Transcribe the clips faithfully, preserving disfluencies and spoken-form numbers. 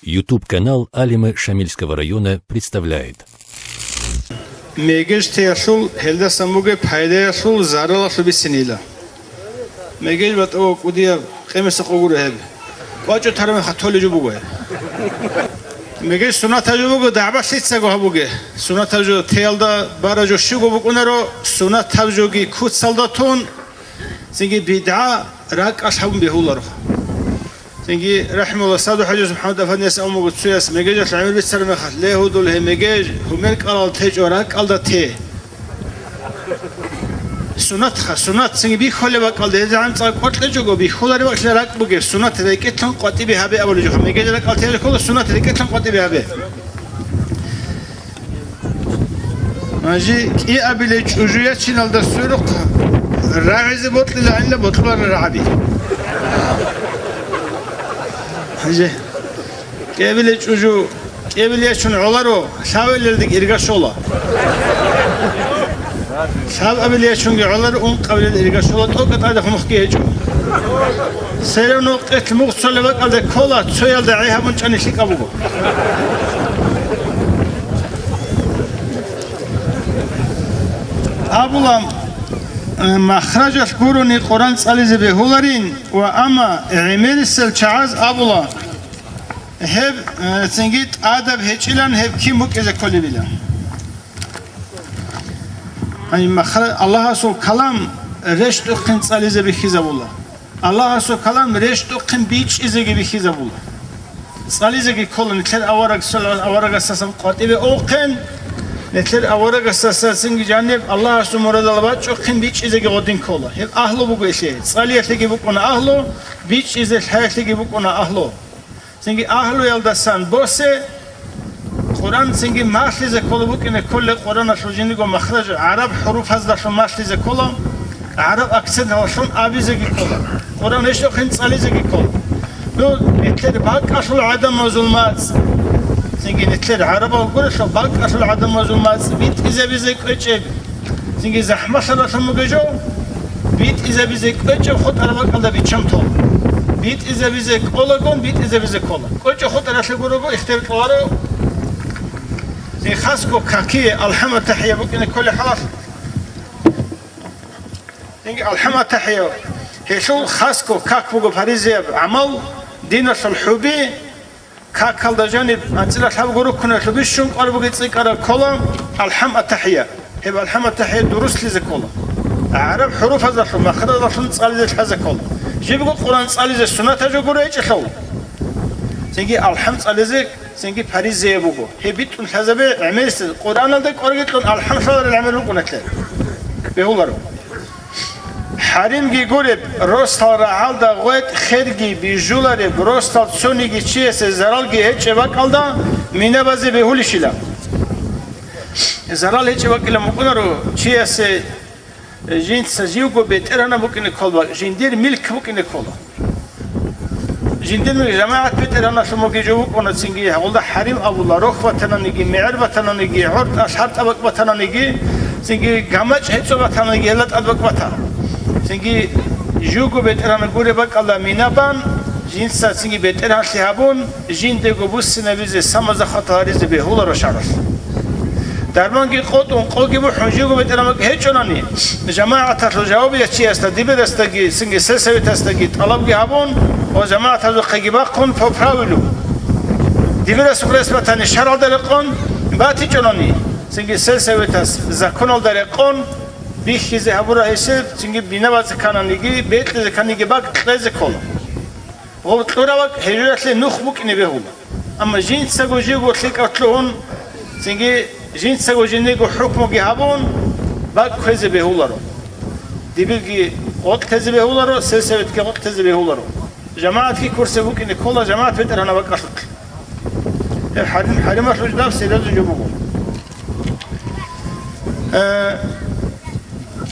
YouTube-канал Алимы Шамильского района представляет. Мегеж теялъул, гьелдасан бугеб пайдаялъул, заралалъул бицинила. Мегеж батӀа кӀудияб къемиса къо гуро гьеб. КӀвачӀо тараб мехалъ толеб жо буго гьеб. Мегеж сунатаб жо буго, дагӀба лъицаго гьабуге. Сунатаб жо теялда бараб жо щуго букӀунаро, сунатаб жоги куцалда тун, цинги бидгӀа ракӀалъ гьабун бегьуларо. Цинги, рахӀималла, Саду-хӀажи МухӀаммад-афандияс абун буго цояс, мегежалъ гӀемер бицараб мехалъ: «Ле, гьудул, гье мегеж, гьумер кӀалал течӀо ракӀалда те». Сунатха, сунат, цинги бихьулеб бакӀалда, гьезегӀан цӀакъ кӀоркьечӀого, бихьулареб бакӀалъе ракӀ бугеб, сунат рекӀелъун къватӀибе гьабе абулеб жо, мегежалъ ракӀалда течӀо ккола, сунат рекӀелъун къватӀибе гьабе. Гьанже кӀиабилей чӀужу ячиналда сверухъ рагӀизе бокьилаанила бокьуларел рагӀаби. Гьанже кӀиабилей чӀужу, кӀиабилей ячун гӀоларо, лъабабилелдеги ирга щола. Лъабабилей ячунги гӀоларо, ункъабилел ирга щола, тӀокӀаб тӀаде хъумухъги гьечӀо. Все равно къелъ мугъ цолеб бакӀалде ккола, цоялда гӀей гьабун чӀани лъикӀаб буго. Абула, э, махражалъ гурони Къуран цӀализе бегьуларин ва, амма гӀемерисел чагӀаз абула, гьеб, э, цинги тӀадаб гьечӀилан гьеб кин букӀизе кколебилан. Гьаниб махра-, Аллагьасул калам рещтӀухъин цӀализе бихьизабула. Аллагьасул калам рещтӀухъин бичӀчӀизеги бихьизабула. ЦӀализеги ккола, нилъер авараг, саллаллагьу гӀалайгьи ва саллам, аварагасдасан къватӀибе овухъин, нилъер аварагасдасацинги жаниб Аллагьасул мурадалда бачӀухъин бичӀчӀизеги гъодин ккола. Гьеб агьлу буго гьелъие, цӀалиялъеги букӀуна агьлу, бичӀчӀизе лъаялъеги букӀуна агьлу. Цинги агьлуялдасан босе, Къуран цинги малъизе ккола букӀине кколеб, Къураналъул жиндирго махраж гӀараб хӀуруфаздалъун малъизе ккола, гӀараб акценталъун абизеги ккола. Къуран рещтӀухъин цӀализеги ккола. Ну, нилъер бакӀалъул гӀадамазул мацӀ, цинги нилъер гӀарабал гурелъул бакӀалъул гӀадамазул мацӀ битӀизабизе кӀвечӀеб. Цинги захӀмалъаралъун бугеб жо, битӀизабизе кӀвечӀеб хутӀараб бакӀалда биччан тола. БитӀизабизе кӀолагун, битӀизабизе ккола. КӀвечӀеб хутӀаралъе гурого ихтияр кьоларо. Цинги хасго какие алхӀам-аттахӀия букӀине кколеб хӀалалъ. Цинги алхӀам-аттахӀия, гьелъул хасго как буго паризаяб гӀамал, диналъул хӀуби, какалда жаниб анцӀила лъабго руккуналъул бищун кӀвар бугеб цӀикӀкӀараб ккола алхӀам-аттахӀия. Гьеб алхӀам-аттахӀия дуруслъизе ккола. ГӀараб хӀуруфаздалъун, махражалдалъун цӀализе лъазе ккола. Жибго Къуран цӀализе сунатаб жо гуро гьечӀелъул. Цинги алхӀам цӀализе, цинги паризаяб буго. Гьеб битӀун лъазабе гӀемерисез, Къураналда кӀварги кьун алхӀам лъаларел гӀемер рукӀуна нилъер. Бегьуларо. ХӀаримги гуреб, росдал рагӀалда гъветӀ херги бижулареб, росдал цониги чиясе заралги гьечӀеб бакӀалда мина базе бегьулищила? Зарал гьечӀеб бакӀилан букӀунаро чиясе, жинца живго бетӀергьанаб букӀине ккола, жиндир милк букӀине ккола. Жиндир милк жамагӀат бетӀергьаналъун бугеб жо букӀуна, цинги гьелда хӀарим абула, рохь батананиги, мегӀер батананиги, гӀортӀа-лъартӀа бакӀ батананиги, цинги гамачӀ-гьецӀо батананиги, гьелда тӀад бакӀ бата. Цинги живго бетӀергьанаб гуреб бакӀалда мина бан, жинца цинги бетӀергьанлъи гьабун, жиндего буссинабизе, самозахват гьаризе бегьуларо шаргӀалъ. Дарманги къотӀун, къоги бухӀун, живго бетӀергьанаб гьечӀонани, жамагӀаталъул жавабияв чиясда, дибирасдаги, цинги сельсоветасдаги тӀалабги гьабун ва жамагӀатазухъеги бахъун по правилу. Дибирасухъ рес батани, шаргӀалда рекъон батичӀонани, цинги сельсоветас законалда рекъон бихьизе гьабура гьесие, цинги бина базе ккананиги, бекьизе кканиги бакӀ кьезе ккола. Гъоб кьураб бакӀ гьежуралъе нух букӀине бегьула. Амма жинцаго живго лъикӀав лъугьун, цинги жинцаго жиндиего хӀукмуги гьабун, бакӀ кквезе бегьуларо. Дибирги къокъ тезе бегьуларо, сельсоветги къокъ тезе бегьуларо. ЖамагӀатги курсе букӀине ккола, жамагӀат бетӀергьанаб бакӀалъулъ. Гьеб хӀарим-, хӀарималъул жидаб серьёзный жо буго. Э,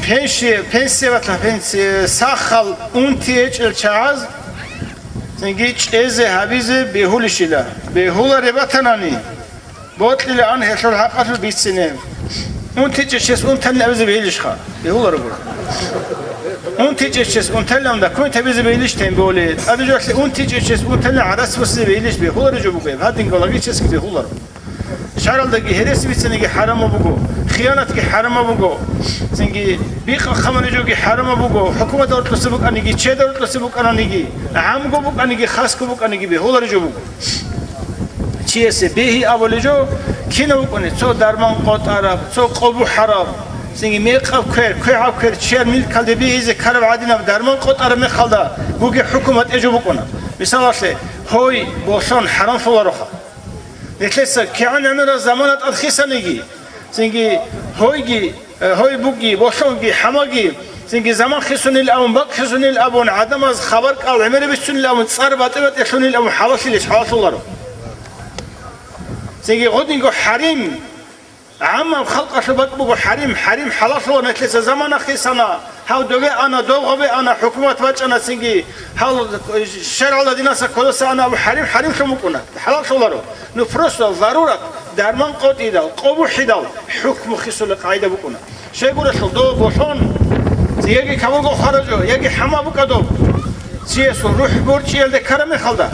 пенсия, пенсия батла, пенсия, сахал унти гьечӀел чагӀаз цинги чӀезе гьабизе бегьулищила? Бегьулареб батанани, бокьилаан гьелъул хӀакъалъулъ бицине. Унти чӀечес унтани абизе бегьилищха? Бегьуларо гуро. УнтичӀев чияс унталилан документ гьабизе бегьилищ тем более? ТӀаде жоялъе унтичӀев чияс унталилан гӀарац босизе бегьилищ? Бегьуларищ жо буго гьеб, гьадинго логически бегьуларо. Шаралдаги гьереси бицаниги хӀарамаб буго, хиянатги хӀарамаб буго, цинги бикъа-хъамалъ жоги хӀарамаб буго, хӀукуматалъулъ букӀаниги, чедалъулъ букӀаниги, гӀамго букӀаниги, хасго букӀаниги бегьуларищ жо буго. Чиясе бегьи абулеб жо кинаб букӀунеб? Цо дарман къотӀараб, цо къо бухӀараб, цинги мекъаб квер, квегӀаб квер чияр милкалде бегьизе ккараб гӀадинаб дарман къотӀараб мехалда бугеб хӀукму гьатӀе жо букӀуна. Мисалалъе, гьой, болъон хӀарамлъулароха. Нилъеца кигӀан гӀемераб замана тӀад хисаниги, цинги гьойги, э, гьой бугги, болъонги, хӀамаги, цинги заман хисунил абун, бакъ хисунил абун, гӀадамаз хабар-кӀал гӀемераб бицунил абун, цӀар батӀи-батӀи лъунил абун хӀалаллъилищ хӀалаллъуларо. Цинги гъодинго хӀарим, гӀаммаб халкъалъул бакӀ буго хӀарим, хӀарим хӀалаллъула, нилъеца замана хисана, гьав дове ана, дов гъобе ана, хӀукумат бачӀана цинги, гьав шаргӀалда динаса кодаса ана абу хӀарим хӀаримлъун букӀуна, хӀалаллъуларо. Ну просто зарурат, дарман къотӀидал, къо бухӀидал, хӀукму хисулеб къагӀида букӀуна. Щайгурелъул дов болъон, яги кавурго хваражо, яги хӀама букӀа доб. Чиясул рухӀ борчӀиялде ккараб мехалда,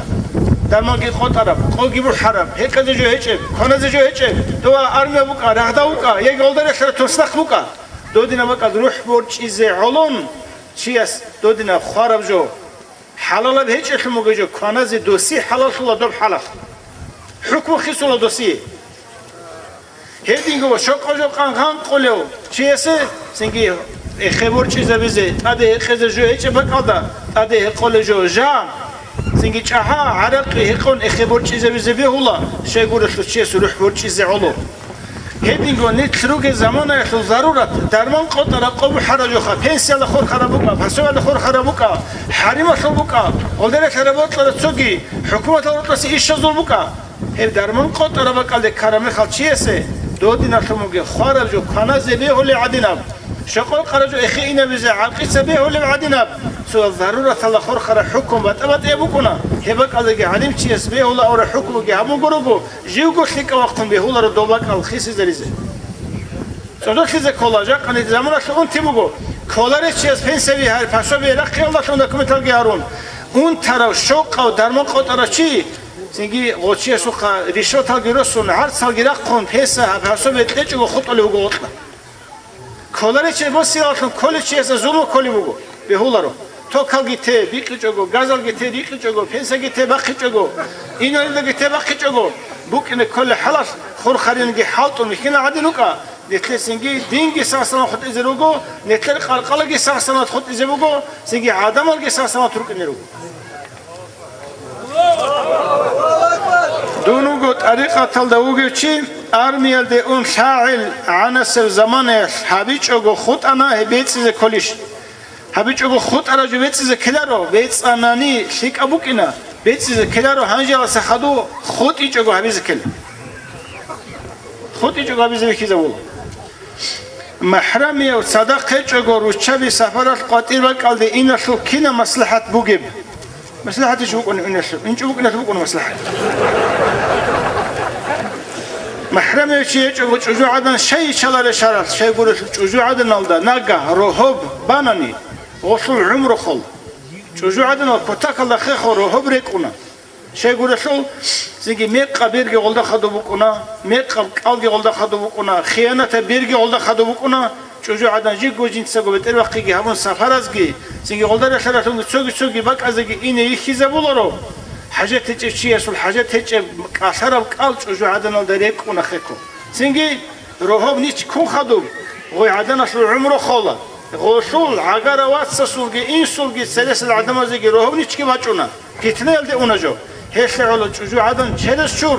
дарманги къотӀараб, къоги бухӀараб, гьекъезе жо гьечӀеб, кваназе жо гьечӀеб, дова армия букӀа, рагъда вукӀа, яги гъолда релълъараб туснахъ букӀа, додинаб бакӀалда рухӀ борчӀизе гӀолон, чияс додинаб хвараб жо, хӀалалаб гьечӀелъун бугеб жо кваназе досие хӀалаллъула доб хӀалалъ. ХӀукму хисула досие. Гьединго ва щокъо жо къан гъанкъулев чиясе, цинги эхе борчӀизабизе, тӀаде гьекъезе жо гьечӀеб бакӀалда, тӀаде гьекъолеб жо жа, цинги чӀагӀа, гӀаракъи гьекъон эхе борчӀизабизе бегьула, щайгурелъул чияс рухӀ борчӀизе гӀоло. Гьединго нилъ ругел заманаялъул зарурат, дарман къотӀараб къо бухӀараб жоха, пенсиялда хурхараб букӀа, пособиялда хурхараб букӀа, хӀарималъул букӀа, гъолда релълъараб бокьараб цоги, хӀукуматалъул рокьасе ишазул букӀа. Гьеб дарман къотӀараб бакӀалде ккараб мехалъ чиясе, додиналъун бугеб хвараб жо кваназе бегьулеб гӀадинаб, щокъол къараб жо эхе инабизе гӀаракъица бегьулеб гӀадинаб, цо зарураталда хурхараб хӀукму батӀа-батӀияб букӀуна, гьеб бакӀалдеги гӀалимчияс бегьула абураб хӀукмуги гьабун гурого, живго лъикӀав вахъун бегьуларо доб бакӀал хисизаризе. ЦӀодорлъизе ккола, жакъа нилъ заманалъ унти буго. Кколарев чияс пенсияби гьари, пособие рахъиялдалъун документалги гьарун. Унтарав, щокъав, дарман къотӀарав чи, цинги гъочиясухъа ришваталги росун, гӀарцалги рахъун, пенсия гьаб пособие кьечӀого хутӀулев вуго гъоркьа. Кколарев чи босиялдалъун кколев чиясда зулму кколеб буго, бегьуларо. Токалги те бикьичӀого, газалги те рикьичӀого, пенсияги те бахъичӀого, инвалидаги те бахъичӀого, букӀине кколеб хӀалалъ хурхаринги хӀалтӀун вихьина гӀадин рукӀа, нилъецинги динги сагъ-саламат хутӀизе руго, нилъер къаркъалаги сагъ-саламат хутӀизе буго, цинги гӀадамалги сагъ-саламат рукӀине руго. Дун вуго тӀарикъаталда вугев чи, армиялде ун лъагӀел гӀанасеб заманаялъ гьабичӀого хутӀана гьеб бецӀизе кколищ? ГьабичӀого хутӀараб жо бецӀизе ккеларо, бецӀанани лъикӀаб букӀина, бецӀизе ккеларо, гьанжеялдаса хадув хутӀичӀого гьабизе ккела. ХутӀичӀого гьабизе бихьизабула. МахӀрамияв цадахъ гьечӀого руччаби сапаралъ къватӀир бакӀалде иналъул кинаб маслахӀат бугеб? МаслахӀатищ букӀун иналъул? ИнчӀо букӀиналъул букӀун маслахӀат. МахӀрамияв чи гьечӀого чӀужугӀадан щай иччалареб шаргӀалъ, щайгурелъул чӀужугӀаданалда нагагь рогьоб банани, гъолъул гӀумру хола. ЧӀужугӀаданал кутакалда хехго рогьоб рекӀуна. Щайгурелъул, цинги мекъаб берги гъолда хадуб букӀуна, мекъаб кӀалги гъолда хадуб букӀуна, хиянатаб берги гъолда хадуб букӀуна, чӀужугӀадан жиго жинцаго бетӀервахъиги гьабун сапаразги, цинги гъолда релълъаралъунги цоги-цоги бакӀазеги ине йихьизабуларо. ХӀажат гьечӀев чиясул хӀажат гьечӀеб кӀалъараб кӀал чӀужугӀаданалда рекӀуна хехго. Цинги рогьоб нич ккун хадуб, гъой гӀаданалъул гӀумру хола. Гъолъул гӀагара вацасулги инсулги цересел гӀадамазеги рогьоб ничги бачӀуна. Питнаялде уна жо. Гьелъ гӀоло чӀужугӀадан через чур,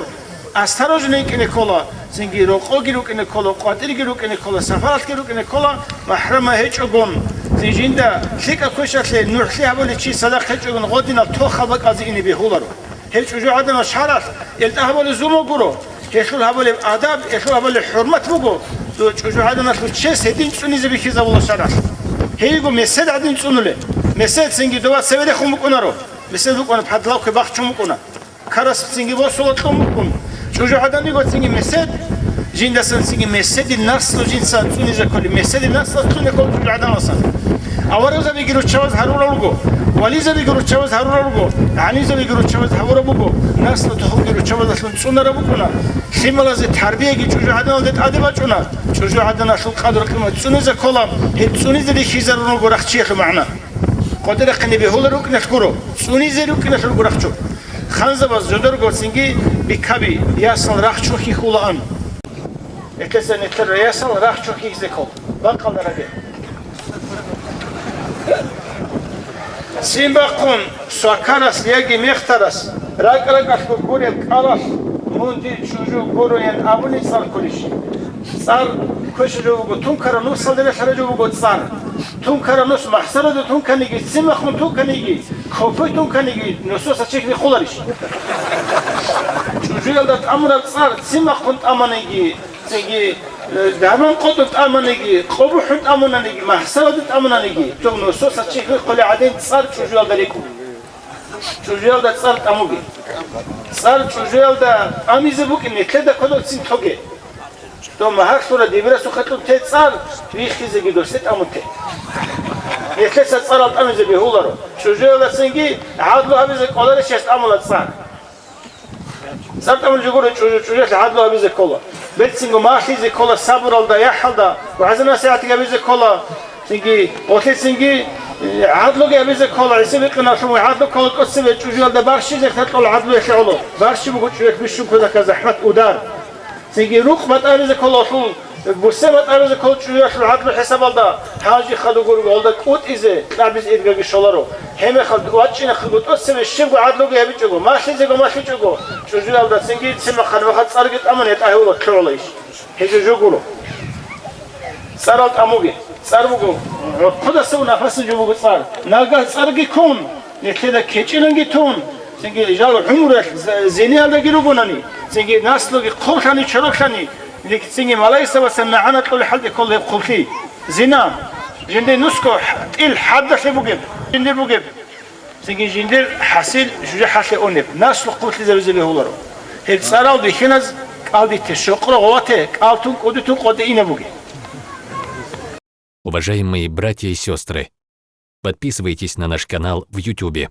осторожно йикӀине ккола, цинги рокъоги рукӀине ккола, къватӀирги рукӀине ккола, сапаралъги рукӀине ккола, махӀрама гьечӀогун, цин жинда лъикӀаб квешалъе нугӀлъи гьабулев чи цадахъ гьечӀогун гъодинал тохал бакӀалде ине бегьуларо. Гьеб чӀужугӀаданал шаргӀалъ, гьелда гьабулеб зулму гуро, гьелъул гьабулеб адаб, гьелъул гьабулеб хӀурмат буго, цо чӀужугӀаданалъул чес гьедин цӀунизе бихьизабула шаргӀалъ. Гьей йиго месед гӀадин цӀунулеб. Месед цинги дова цеве рехун букӀунаро. Месед букӀуна, падлавккве бахчун букӀуна. Карас цинги босула кьун букӀун. ЧӀужугӀадан йиго цинги месед, жиндасан цинги меседил наслу жинца цӀунизе кколеб, меседил наслас цӀуне ккол чӀужугӀаданасан. Аварагзабиги руччабаз гьарурал руго, вализабиги руччабаз гьарурал руго, гӀанизабиги руччабаз гьавураб буго, наслу-тухумги руччабазалъун цӀунараб букӀуна. Лъималазе тарбияги чӀужугӀаданалде тӀаде бачӀуна. ЧӀужугӀаданалъул къадру-къимат цӀунизе ккола, гьеб цӀунизе рихьизарун руго рахчиялъул магӀна. КъотӀи рахъине бегьулел рукӀиналъ гуро, цӀунизе рукӀиналъул гуро рахчу. Ханзабаз жодорго цинги бикаби, ясал рахчун хьихьулаан. Нилъеца нилъер ясал рахчун хьихьизе ккол, бакъалда раге. Цин бахъун свакарас яги мехтарас ракӀ-ракӀалъго гуреб кӀалалъ, мун дир чӀужу гуроян абуни цӀар кколищ? ЦӀар кквечӀеб жо буго, тункараб нусалда релълъараб жо буго цӀар. Тункараб нус махсараде тунканиги, цин бахъун тунканиги, копуй тунканиги, нусоса чехь биххуларищ? ЧӀужуялда тӀамураб цӀар цин бахъун тӀаманиги, цинги, э, дарман къотӀун тӀаманиги, къо бухӀун тӀамунаниги, махсараде тӀамунаниги, дов нусоса чехь биххулеб гӀадин цӀар чӀужуялда рикӀкӀун. ЧӀужуялда цӀар тӀамуге. ЦӀар чӀужуялда тӀамизе букӀин, нилъеда кодобцин тоге. Дов магьарлъура дибирасухъе кьун те цӀар, виххизеги досде тӀамун те. Нилъеца цӀарал тӀамизе бегьуларо. ЧӀужуялдацинги гӀадлу гьабизе кӀоларищ гьес тӀамула цӀар. ЦӀар тӀамулеб жо гуро чӀужу, чӀужуялъ гӀадлу гьабизе ккола. Берцинго малъизе ккола, сабуралда, яхӀалда, вагӀза-насихӀатги гьабизе ккола. Цинги, гъолъецинги, э, гӀадлуги гьабизе ккола, гӀиси бикъиналъун гӀадлу ккола, тӀоцебе чӀужуялда барщизе кьола гӀадлуялъе гӀоло. Барщи буго чӀужуялъ бищун ккозака захӀмат, удар. Цинги рукъ батӀа гьабизе ккола гьолъул, бусе батӀа гьабизе ккола чӀужуялъул гӀадлу хӀисабалда, гьанже хадур гурого гьолда кӀутӀизе, кьабизе иргаги щоларо. Гьебмехалда вачӀинахъего тӀоцебе щибго гӀадлуги гьабичӀого, малъизего малъичӀого, чӀужуялдацинги цин бахъан мехалъ цӀарги тӀамун гьетӀа гьевула лъугӀула иш. Гьезул жо гуро. ЦӀарал тӀамуге. ЦӀар буго гӀорхъудаса ун напасан жо буго цӀар. Нагагь цӀарги ккун, нилъеда кечӀинанги тун, цинги жал гӀумруялъ з-, зиниялдаги ругонани, цинги наслуги хъублъани чороклъани, цинги малаисабасан нагӀана кьолеб хӀалде ккола гьеб хъублъи. Зина, жиндир нусго тӀил хӀаддалъе бугеб, жиндир бугеб. Цинги жиндир хӀасил жужахӀалъе унеб, наслу хъублъизабизе бегьуларо. Гьеб цӀарал бихьиназ кӀалдите, щокъро гъовате, кӀалтун кӀудутун къотӀи инабуге. Уважаемые братья и сестры, подписывайтесь на наш канал в Ютубе.